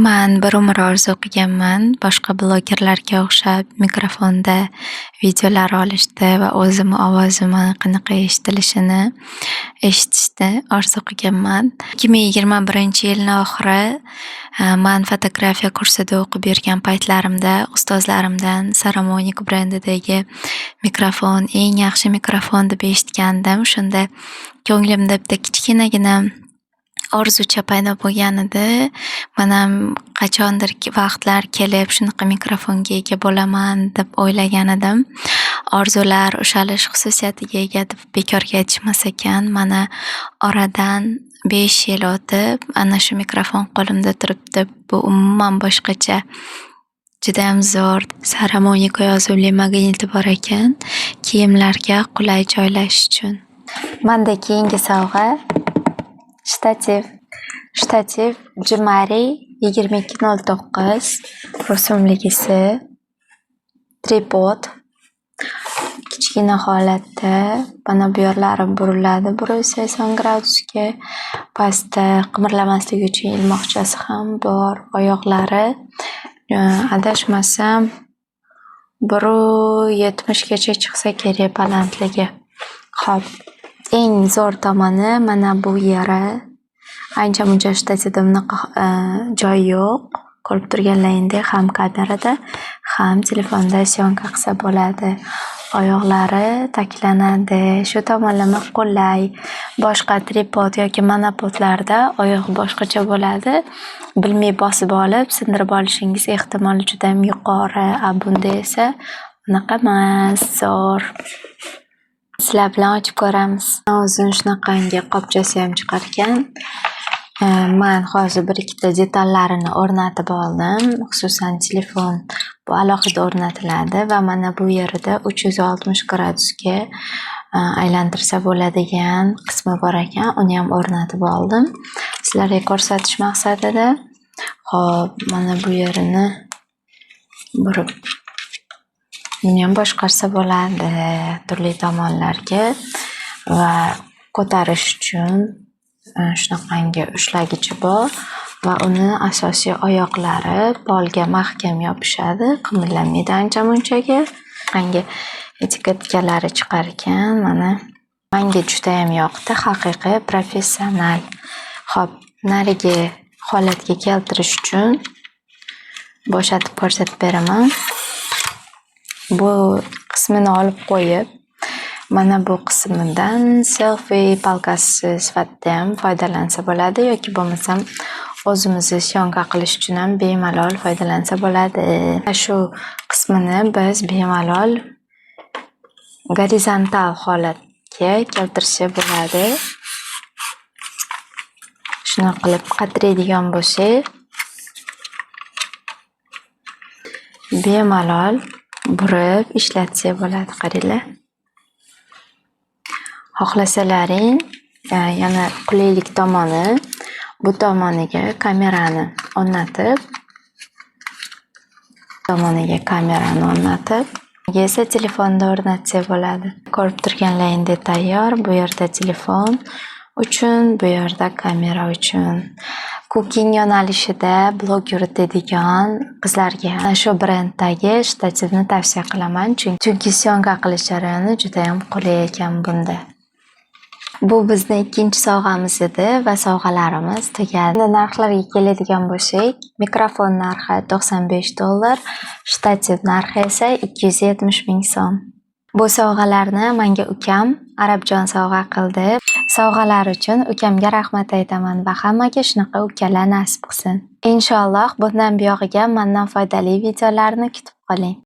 Man bir umr orzu qilganman boshqa blogerlarga o'xshab mikrofonda videolar olishni va o'zimni ovozimni qanaqa eshitilishini eshitishni orzu qilganman. 2021-yilni oxiri man fotografiya kursida o'qib yurgan paytlarimda ustozlarimdan Saramonic brendidagi mikrofon eng yaxshi mikrofon deb eshitgandim. Shunda ko'nglimda bitta kichkinagina orzucha paydo bo'lgan edi. Manam qachondir vaqtlar kelib shunaqa mikrofonga ega bo'laman deb o'ylagan edim. Orzular ushalish xususiyatiga ega deb bekorga aytishmas ekan. Mana oradan 5 yil o'tib, ana shu mikrofon qo'limda turibdi. Bu umuman boshqacha. Judayam zo'r. Saramonico yozuvli magniti bor ekan, kiyimlarga qulay joylash uchun. Manda keyingi sovg'a shtativ. Shtativ Jimari 2209 rusumligisi, tripod, kichkina holatda. Mana bu yerlari buriladi 180 gradusga. Pastda qimirlamasligi uchun ilmoqchasi ham bor. Oyoqlari, adashmasam, 1,70gacha chiqsa kerak balandligi. Hop, eng zo'r tomoni mana bu yeri. Ancha muncha shtativda bunaqa joy yo'q. Ko'rib turganlaringdek, ham kamerada, ham telefonda syomka qilsa bo'ladi. Oyoqlari taklanadi. Shu tomonlama qulay. Boshqa tripod yoki monopodlarda oyog'i boshqacha bo'ladi. Bilmay bosib olib, sindirib olishingiz ehtimoli judayam yuqori. A bunda esa unaqamas, zo'r. Sizlar bilan ochib ko'ramiz. O'zini shunaqangi qopchasiyam chiqarkan. Man hozir bir ikkita detallarini o'rnatib oldim. Xususan, telefon, bu alohida o'rnatiladi va mana bu yerida 360 gradusga aylantirsa bo'ladigan qismi bor ekan. Uniyam o'rnatib oldim sizlarga ko'rsatish maqsadida. Hop, mana bu yerini burib, buniyam boshqarsa bo'ladi turli tomonlarga va ko'tarish uchun shunaqangi ushlagichi bor va uni asosiy oyoqlari polga mahkam yopishadi, qimirlamaydi ancha munchaga. Shunaqangi etiketkalari chiqar ekan mana. Manga judayam yoqdi, haqiqiy professional. Hop, narigi holatga keltirish uchun bo'shatib ko'rsatib beraman. Bu qismini olib qo'yib, mana bu qismidan selfie palkasi sifatidayam foydalansa bo'ladi yoki bo'lmasam o'zimizni syomka qilish uchun ham bemalol foydalansa bo'ladi. Shu qismini biz bemalol gorizontal holatga keltirsak bo'ladi. Shunaqa qilib qatiradigan bo'lsak, bemalol burib ishlatsak bo'ladi, qaranglar. Xohlasalaring, yana qulaylik tomoni, bu tomoniga kamerani o'rnatib, esa telefonda o'rnatsak bo'ladi. Ko'rib turganlaringdek, tayyor. Bu yerda telefon uchun, bu yerda kamera uchun. Cooking yo'nalishida blog yuritadigan qizlarga ana shu brenddagi shtativni tavsiya qilaman. Chunki syomka qilish jarayoni judayam qulay ekan bunda. Bu bizni ikkinchi sovg'amiz edi va sovg'alarimiz tugadi. Endi narxlarga keladigan bo'lsak, mikrofon narxi 95 dollar, shtativ narxi esa 270 ming so'm. Bu sovg'alarni menga ukam Arabjon sovg'a qildi. Sovg'alar uchun ukamga rahmat aytaman va hammaga shunaqa ukalar nasib qilsin. Inshaalloh, bundan buyog'iga mandan foydali videolarni kutib qoling.